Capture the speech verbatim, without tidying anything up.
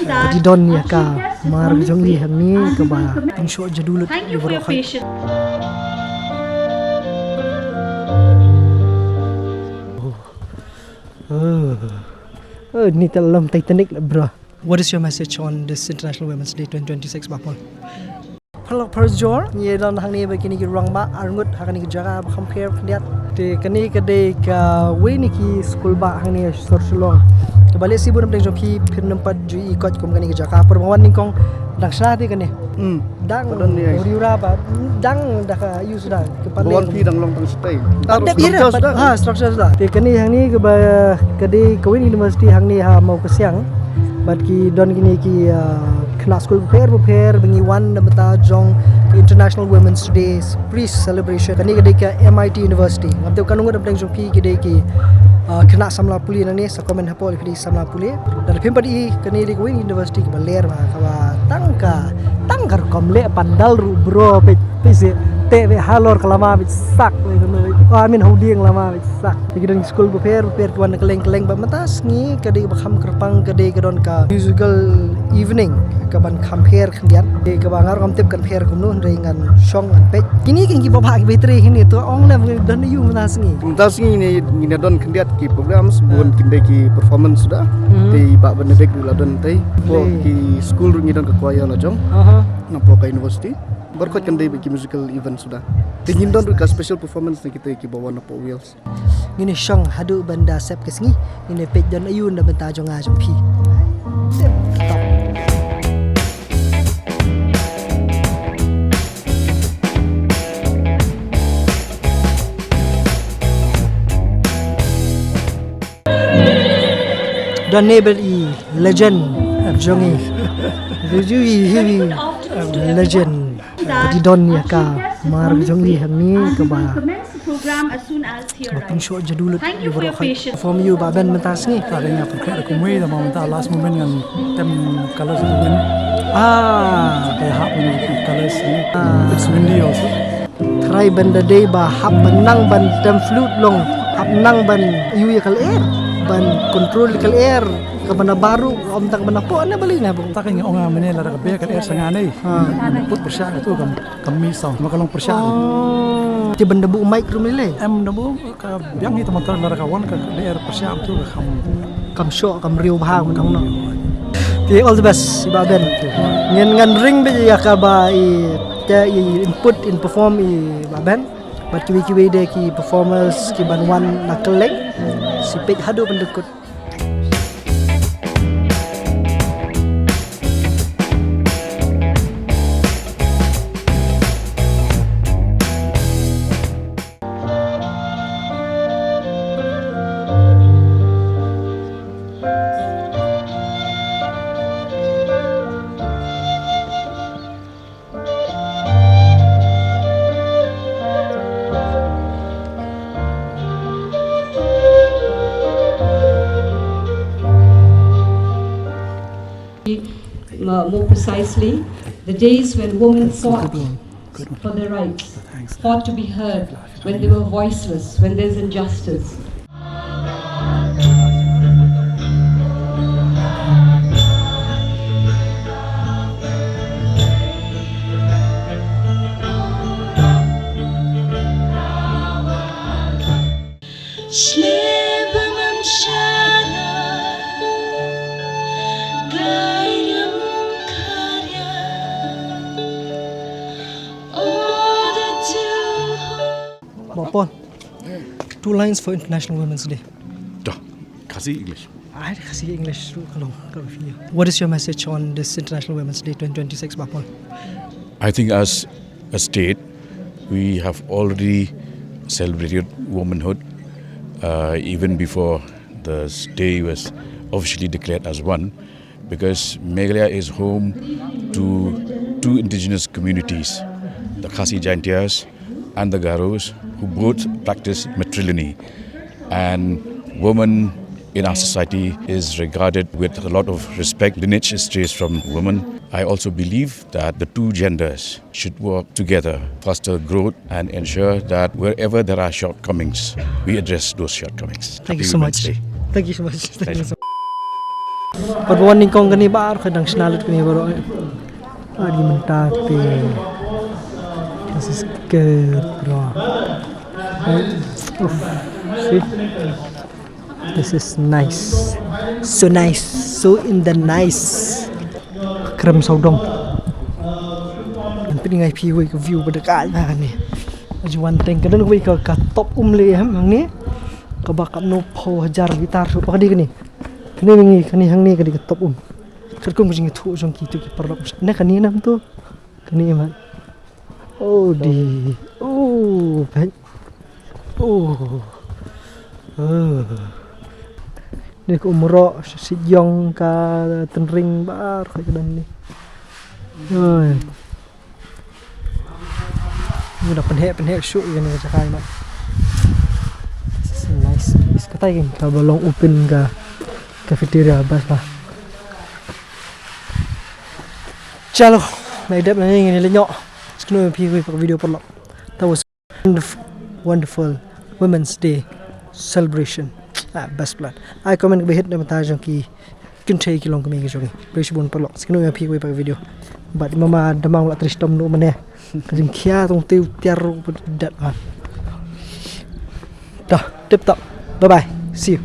Ka ti don ïa ka mar jong i hangne kaba pynshoh jadu lut ïa baroh. Oh, oh, ni ta lem Titanic lah, bro. What is your message on this International Women's Day twenty twenty-six, Bah Paul? Phalok pharjor, ngi don hangne ba kine ki rangbah arngut ha kane ka jaka ba kham pher khyndiat. Te kane ka dei kawei na ki skul bah hangne sor Shillong. Kaba lehse bun na pdeng jong phi phin ym pat ju i koit kum kane ka jaka. Por ba wan nyngkong dang shna te kane. Hmm. Dang riura ba dang da ka use da. Ba wan phi dang long tang shatei. Ba dep ira, ha, structure da. Te kane hangne kaba ka dei kawei university hangne ha Mawkasiang. Bad ki don kine ki, ah, khynnah skul bapher bapher ba ngi wan na bynta jong ka International Women's Day pre-celebration. Kane ka dei ka M I T University. Ngam tip ka nongut na pdeng jong phi ki dei ki, ah, khynnah samla pule nangne, sa comment hapoh lada phi dei samla pule. Lada phim pat i, kane dei kawei university kaba ler bha, kaba tang ka, tang ka rukom leh pandal ruh, bro, peit, peit seh, te peit halor ka lama peit sak, peit, oh, I mean, hodieng lama peit sak. Te ki don skul bapher bapher ki wan na kylleng kylleng, bad mynta sngi ka dei kaba kham kyrpang, ka dei ka don ka musical evening kaban kham pher khyndiat. Te kaba nga ruh ngam tip kan pher kumno, hynrei ngan shong ngan peit. Kine ki kiba bha kiba trei kine, to ong lem don aïu mynta sngi. Mynta sngi ne ngin don khyndiat ki programs, bun kin dei ki performance suda. Mhm. Te i Bah Benedict ruh la don tei. Hapoh ki skul ruh ngi don ka choir la jong. Aha. Napoh ka university. Baroh khoit kan dei ki musical event suda. Te ngin don ruh ka special performance na kita kiba wan napoh Wales. Ngin ïa shong haduh ban da sep ka sngi, ngin ïa peit don aïu na bynta jong nga jong phi. Tip top. Don ne bad i legend jong i. Legend. Ka ti don ïa ka mar jong i hangne kaba, kaba pynshoh jadu lut ïa baroh. Perform ïa u Bah Ben mynta sngi. Ka dei nga pyrkhat kumwei, da ma mynta last moment ngan tem colors tu kan. Ah. Ka hap ni colors ni. Ah. It's windy also. Trai ban da dei ba hap ban nang ban tem flute long, hap nang ban ïu ïa ka lyer, ban control ïa ka lyer, ka ban da baru, ym tang ban da poh na balei na bang. Ta ka ngi ong a mene la da ka be ka lyer sa nga nei. Ha. Put pyrshah tu kam. Kam mih sound, ma ka long pyrshah. Oh. Te ban da buh mic ruh mynlei? Em, da buh ka biang hi, te mynta lada ka wan ka lyer pyrshah tu ka kham, kam shoh, kam riew bha, kam, kam noh. Te all the best, Bah Ben. Ngin ngan ring beit ïa kaba i, te i input in perform i Bah Ben. Bad kiwei kiwei de ki performers ki ban wan na kylleng. Sa peit haduh ban da kut. Uh, more precisely, the days when women fought for their rights, fought to be heard when they were voiceless, when there's injustice. Bah Paul, two lines for International Women's Day. Dah, Khasi English. Ai, Khasi English ruh ka long, ka long. What is your message on this International Women's Day twenty twenty-six, Bah Paul? I think as a state, we have already celebrated womanhood, uh, even before the day was officially declared as one, because Meghalaya is home to two indigenous communities, the Khasi Jaintias and the Garos, who both practice matrilineal. And woman in our society is regarded with a lot of respect. Lineage is traced from women. I also believe that the two genders should work together, foster growth, and ensure that wherever there are shortcomings, we address those shortcomings. Thank you so much. Happy Women's Day. Thank you so much. Thank you so much. Pat ba wan nyngkong kane ba ar ka dang shna lut kane baroh. Adi mynta te. This is good, bro. Uff, see? This is nice. So nice. So in the nice. Krem sawdong. Ngan pyni ïa phi wei ka view ba da ka ba ni. Aji wan teng ka don wei ka, ka top um le hem hangne. Kaba katno phew hajar litar shuh pa ka dei kane. Kane ngi kane hangne ka dei ka top um. Katkum ka jingthoh jong ki tu ki paralok. Ne kane nam tu. Kane mat. Oh di. Oh, peit. Oh. Oh. Ni ka umrok, sha sha jong ka tynring ba ar ka don ni. Oi. Ni da pynheh pynheh shuh ïa kane ka jaka mat. This is a nice place. Katai kan kaba long open ka cafeteria bas ba. Chalo, nai dep na ngi ngi lynñiuh. Sa kynnoh ïa phi wei pa ka video paralok. That was wonderful, wonderful Women's Day celebration. Ah, best plan. Ai comment kaba hit na bynta jong ki kynthei ki longkmie ki jong ngi. Khublei shibun paralok. Sa kynnoh ïa phi wei pa ka video. Bad mama damang la tris tom no mane. Ka jingkhia tong tiu tiar ru pun dat man. Dah, tip top. Bye bye. See you.